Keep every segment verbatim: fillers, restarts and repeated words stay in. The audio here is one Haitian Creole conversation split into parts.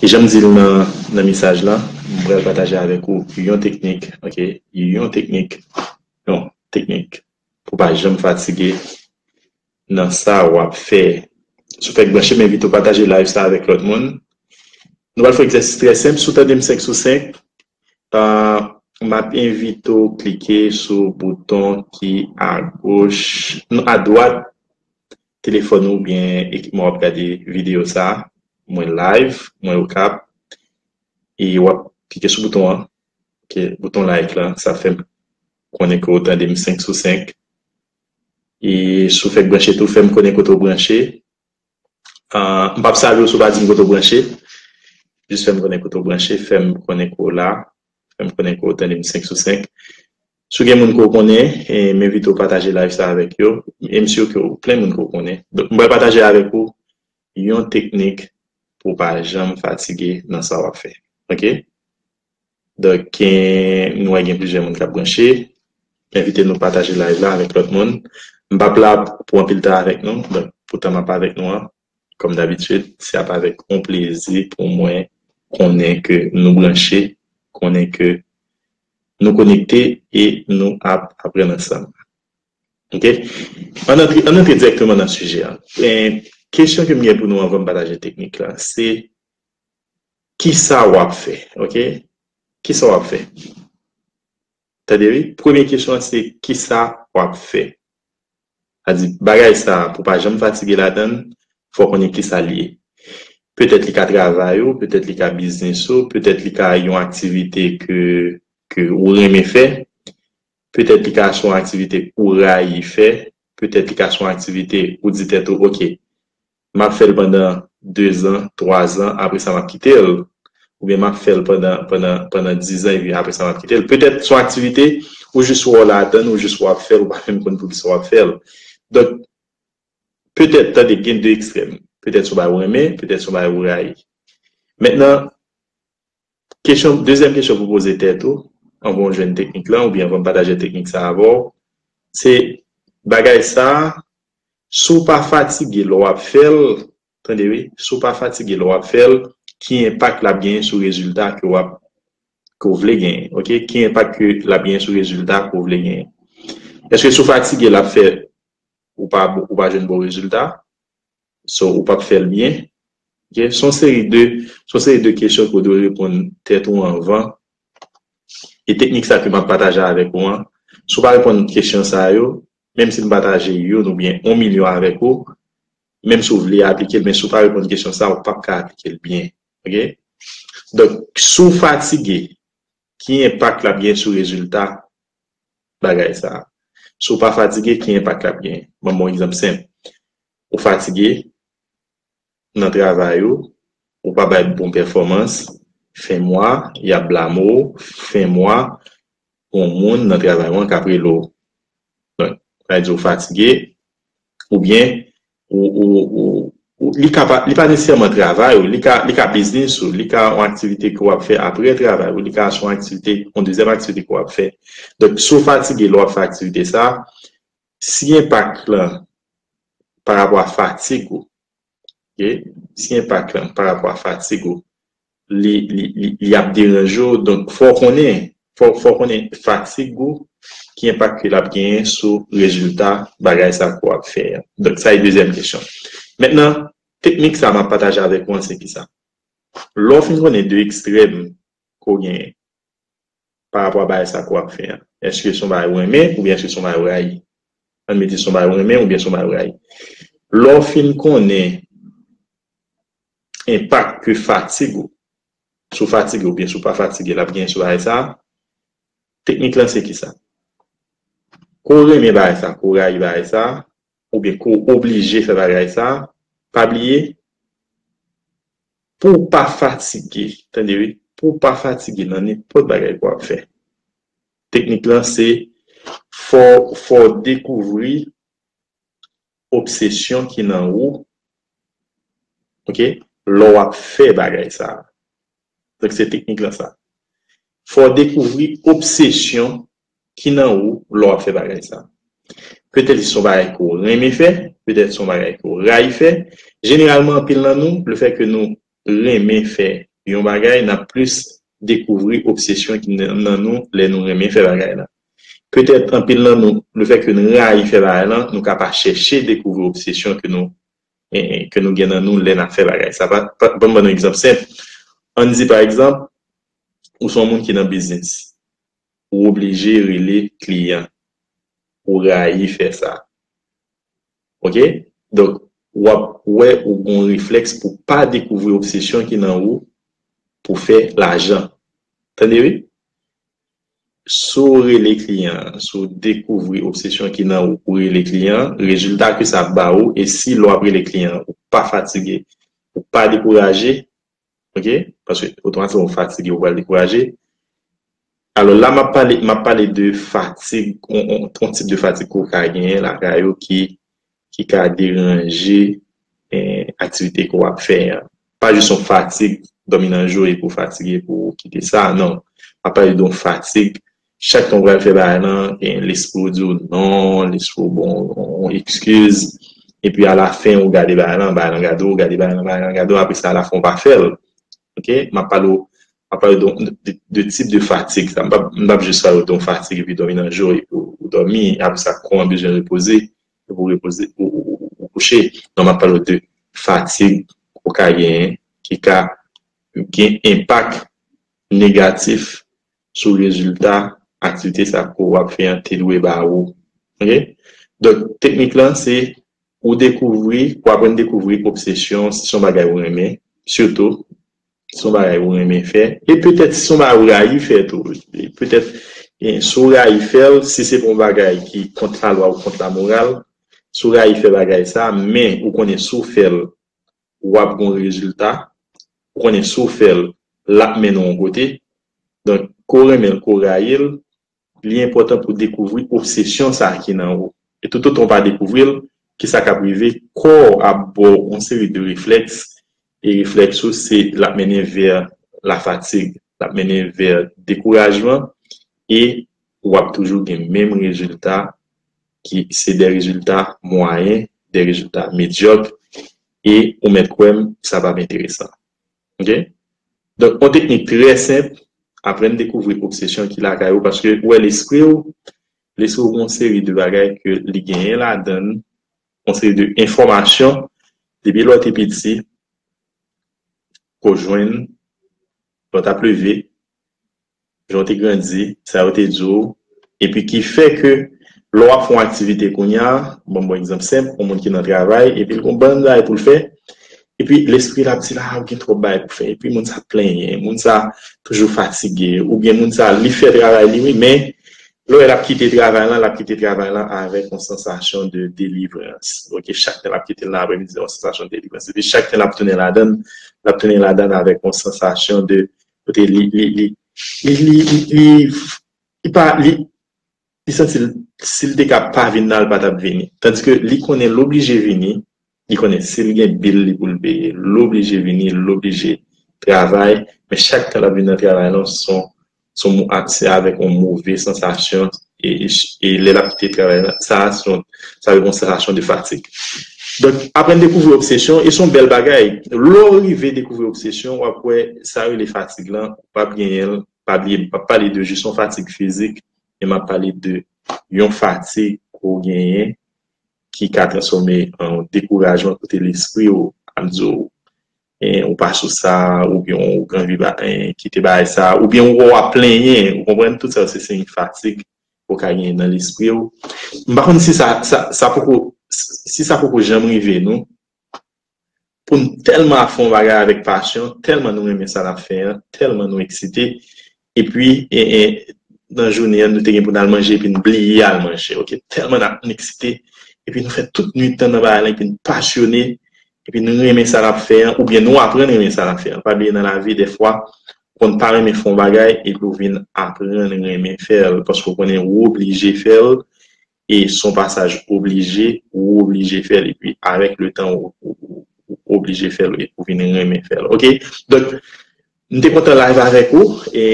E jan m di l nan, nan mesaj la, m pral pataje avèk ou yon teknik, ok? Yon teknik, yon teknik pou pa janm fatige nan sa w ap fè. Si w fèk branche, m envite w pataje live sa avèk lòt moun. Nou pral fè egzèsis trè senp. Si w tande m senk sou senk, ah, m ap envite w klike sou bouton ki agoch, non, adwat telefòn ou oubyen ekipman w ap gade videyo sa a. Mwen live, mwen okap. E w ap klike sou bouton an. Ok, bouton like la, sa fè m konnen ke w tande m senk sou senk. E si w fèk branche tou, fè m konnen kote w branche. Ah, m p ap salye w si w pa di m kote w branche. Jis fè m konnen kote w branche, fè m konnen ke w la, fè m konnen ke w tande m senk sou senk. Si w gen moun ke w konnen, e, m envite w pataje live sa avèk yo. E m si ke w plen moun ke w konnen. Donk, m pral pataje avèk ou yon teknik pou w pa janm fatige nan sa w ap fè. Ok? Donk, eh, nou wè gen plizyè moun k ap branche. M envite nou pataje live la avèk lòt moun. M p ap la pou anpil tan avèk nou. Donk, pou tan m ap avèk nou an, kòm dabitid, se ap avèk yon plezi pou mwen konnen ke nou branche, konnen ke nou konekte e nou ap aprann ansanm. Ok? Ann antre, ann antre dirèkteman nan sijè a. Eh, kesyon ke m gen pou nou anvan m pataje teknik la, se kisa w ap fè, ok? Kisa w ap fè? Tande wi, premye kesyon an se kisa w ap fè? Sa di, bagay sa, pou pa janm fatige ladan l, fò w konnen kisa l ye. Petèt li ka travay ou, petèt li ka biznis ou, petèt li ka yon aktivite ke, ke ou renmen fè, petèt li ka se yon aktivite ou rayi fè, petèt li ka se yon aktivite ou di tèt ou, ok, m ap fè l pandan dezan, twazan, apre sa m ap kite l. Oubyen m ap fè l pandan, pandan, pandan dizan, epi apre sa m ap kite l. Petèt se yon aktivite ou jis wè w ladan l, ou jis w ap fè l, ou pa menm konn poukisa w ap fè l. Donk, petèt, tande, gen de ekstrèm. Petèt se yon bagay ou renmen, petèt se yon bagay ou rayi. Mentnan, kesyon, dezyèm kesyon pou poze tèt ou, anvan w jwenn teknik lan, oubyen anvan m pataje teknik sa avè w, se bagay sa, si w pa fatige lè w ap fè l, tande wi, si w pa fatige lè w ap fè l, ki enpak l ap genyen sou rezilta ke w ap, ke w vle genyen, ok? Ki enpak ke l ap genyen sou rezilta ke w vle genyen? Èske si w fatige l ap fè ou pa, ou pa jwenn bon rezilta? So, ou p ap fè l byen. Ok? Se yon seri de, se yon seri de kesyon ke w dwe reponn tèt ou anvan. E teknik sa ke m ap pataje avèk ou an, si w pa reponn kesyon sa yo, menm si m pataje youn oubyen yon milyon avèk ou, menm si w vle aplike l, men si w pa reponn kesyon sa, ou p ap ka aplike l byen. Ok? Donk, si w fatige, ki enpak l ap gen sou rezilta bagay sa a? Si w pa fatige, ki enpak l ap gen? Ban m yon egzanp senp. Ou fatige nan travay ou, ou pa bay bon pèfòmans, fen mwa, y ap blame w, fen mwa, yon moun nan travay ou an k ap rele w. Donk, sa vle di ou fatige, oubyen ou, ou, ou, ou, li ka pa, li pa nesesèman travay ou, li ka, li ka biznis ou, li ka yon aktivite ke w ap fè apre travay ou, li ka se yon aktivite, yon dezyèm aktivite ke w ap fè. Donk, si w fatige lè w ap fè aktivite sa, si enpak lan pa rapò a fatig ou, ok? Si enpak lan pa rapò a fatig ou, li, li, li, li ap deranje w, donk fò w konnen, fò, fò w konnen fatig ou, ki enpak ke l ap genyen sou rezilta bagay sa ke w ap fè a. Donk, sa e dezyèm kesyon. Mentnan, teknik sa m ap pataje avèk ou an, se kisa? Lè w fin konnen de ekstrèm ke w genyen pa rapò a bagay sa ke w ap fè a, èske se yon bagay ou renmen oubyen èske se yon bagay ou rayi? Ann mete se yon bagay ou renmen oubyen se yon bagay ou rayi. Lè w fin konnen enpak ke fatig ou, si w fatige oubyen si w pa fatige, l ap genyen sou bagay sa a, teknik lan se kisa? Ke w renmen bagay sa, ke w rayi bagay sa, oubyen ke w oblije fè bagay sa, pa bliye, pou w pa fatige, tande wi, pou w pa fatige nan nenpòt bagay ke w ap fè. Teknik lan se fò, fò w dekouvri obsesyon ki nan ou, ok, lè w ap fè bagay sa a. Donk, se teknik lan sa. Fò w dekouvri obsesyon ki nan ou lè w ap fè bagay sa. Petèt se yon bagay ke w renmen fè, petèt se yon bagay ke w rayi fè. Jeneralman, anpil nan nou, lefètke nou renmen fè yon bagay, n ap plis dekouvri obsesyon ki nan nan nou lè nou renmen fè bagay la. Petèt, anpil nan nou, lefètke nou rayi fè bagay la, nou ka pa chèche dekouvri obsesyon ke nou, eh, ke nou gen nan nou lè n ap fè bagay sa. Pa, pa, ban m ban nou egzanp senp. Ann di, pa egzanp, ou se yon moun ki nan biznis. Ou oblije rele kliyan. Ou rayi fè sa. Oke? Donk, w ap wè ou gon reflèks pou pa dekouvri obsesyon ki nan ou pou fè lajan. Tande wi? Si w rele kliyan, si w dekouvri obsesyon ki nan ou pou rele kliyan, rezilta ke sa ap ba ou, e si lè w ap rele kliyan, ou pa fatige, ou pa dekouraje, oke? Paske otomatikman ou fatige, ou pral dekouraje. Alò la, m ap pale, m ap pale de fatig, on, on, on tip de fatig ke w ka genyen lakay ou ki, ki ka deranje eh, aktivite ke w ap fè an. Pa jis yon fatig, dòmi nan jou epi w fatige pou w kite sa, non. M ap pale de yon fatig. Chak tan w pral fè bagay lan, eh, lespri w di w non, lespri w bon, yon ekskiz. Epi alafen, ou gade bagay lan, bagay lan gade w, ou gade bagay lan, bagay lan gade w, apre sa, alafen, ou pa fè l. Oke? M ap pale w, m ap pale w de, de, de tip de fatig sa. M p ap, m p ap jis pale w de yon fatig epi dòmi nan jou epi w, ou dòmi, apre sa, kò an bezwen repoze, epi w repoze, ou, ou, ou, ou kouche. Non, m ap pale w de fatig ou ka genyen, ki ka gen enpak negatif sou rezilta aktivite sa ke w ap fè an te dwe ba ou. Oke? Donk, teknik lan, se ou dekouvri, ou aprann dekouvri obsesyon, si se yon bagay ou renmen, sitou, si se yon bagay ou renmen fè, e petèt si se yon bagay ou rayi fè tou. E petèt, e, si w rayi fè l, si se pa yon bagay ki kont lalwa ou kont lamoral, si w rayi fè bagay sa, men ou konnen si w fè l, w ap gon rezilta, ou konnen si w fè l, l ap mennen w yon kote. Donk, ke w renmen l, ke w rayi l, li enpòtan pou dekouvri obsesyon sa a ki nan ou. E toutotan w pa dekouvri l, kisa k ap rive? Kò w ap ba w yon seri de reflèks, e reflèks ou se l ap mennen vè lafatig, l ap mennen vè dekourajman, e w ap toujou gen menm rezilta ki se de rezilta mwayen, de rezilta medyòk, e ou mèt kwè m, sa p ap enteresan. Oke? Donk, yon teknik trè senp, aprann dekouvri obsesyon ki lakay ou, paske ou wè lespri w, lespri w gen yon seri de bagay ke li genyen ladan l, yon seri de enfòmasyon, depi lè w te piti, ke w jwenn, lè w t ap leve, jan w te grandi, sa yo te di w, epi ki fè ke lè w ap fè yon aktivite kounye a, ban m yon egzanp senp, yon moun ki nan travay, epi l gen yon bann bagay pou l fè, epi lespri l ap di l, a, ou gen twòp bagay pou fè, epi moun sa ap plenyen, moun sa toujou fatige, oubyen moun sa, li fè travay li, wi, men lè w wè l ap kite travay lan, l ap kite travay lan avèk yon sansasyon de delivrans. Oke, chak tan l ap kite l nan aprèmidi, yon sansasyon de delivrans. Epi chak tan l ap tounen ladan l, l ap tounen ladan l avèk yon sansasyon de, kote li, li, li, li, li, li, li, li pa, li, li santi l, si l te ka pa vin la, l pa t ap vini. Tandiske li konnen l oblije vini, li konnen si l gen bil li pou l peye, l oblije vini, l oblije travay, men chak tan l ap vin nan travay lan, se yon, se yon mo-, a, se avèk yon move sansasyon, e, e, e lè l ap kite travay lan, sa, se yon, sa avèk yon sansasyon de fatig. Donk, aprann dekouvri obsesyon, e se yon bèl bagay. Lè w rive dekouvri obsesyon, w ap wè sa rele fatig lan, ou p ap genyen l, pa bliye, m p ap pale de jis yon fatig fizik, men m ap pale de yon fatig ke w genyen ki ka transfòme an dekourajman kote lespri w ap di w, eh, ou pa sou sa, oubyen ou gen anvi ba, eh, kite bagay sa, oubyen ou wè w ap plenyen, ou konprann, tout sa yo se siy fatig ou ka genyen nan lespri w. M pa konn si sa, sa, sa poko, si sa poko janm rive nou, pou n tèlman ap fè yon bagay avèk pasyon, tèlman nou renmen sa n ap fè an, tèlman nou eksite, epi, e, e, nan jounen an, nou te gen pou n al manje, epi n bliye al manje, oke? Tèlman n ap, n eksite, epi nou fè tout nuit lan nan bagay lan, epi n pasyone, epi nou renmen sa n ap fè an, oubyen nou aprann renmen sa n ap fè an. Pa bliye nan lavi, dèfwa, ou konn pa renmen fè yon bagay, epi ou vin aprann renmen fè l, paske ou konnen ou oblije fè l, e se yon pasaj oblije, ou oblije fè l, epi avèk letan, ou, ou, ou, ou oblije fè l, epi ou vin renmen fè l. Oke? Donk, m te kontan live avèk ou, e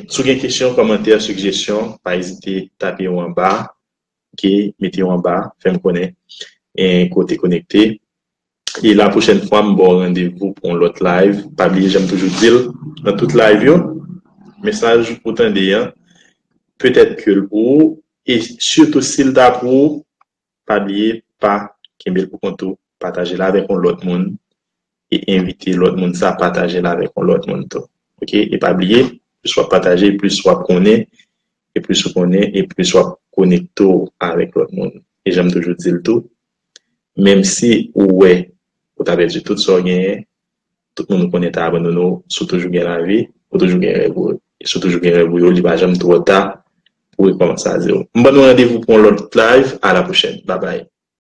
si w gen kesyon, kòmantè, sijesyon, pa ezite tape yo anba, oke? Mete yo anba, fè m konnen, e kote konekte. E la pwochèn fwa, m ba w randevou pou yon lòt live. Pa bliye, jan m toujou di l nan tout live yo, mesaj ou tande an, petèt ke l pou ou, e sitou si l ta pou ou, pa bliye, pa kenbe l pou kont ou, pataje l avèk yon lòt moun, e envite lòt moun sa pataje l avèk yon lòt moun tou. Oke? E pa bliye, plis w ap pataje, plis w ap konnen, e plis ou konnen, e plis w ap konekte w avèk lòt moun. E jan m toujou di l tou, menm si ou wè ou ta pèdi tout sa w genyen, tout moun ou konnen ta abandone w, si w toujou gen lavi, ou toujou gen rèv ou. E si w toujou gen rèv ou yo, li pa janm twò ta pou w rekòmanse a zewo. M ban nou randevou pou yon lòt live. A la pwochèn. Babay.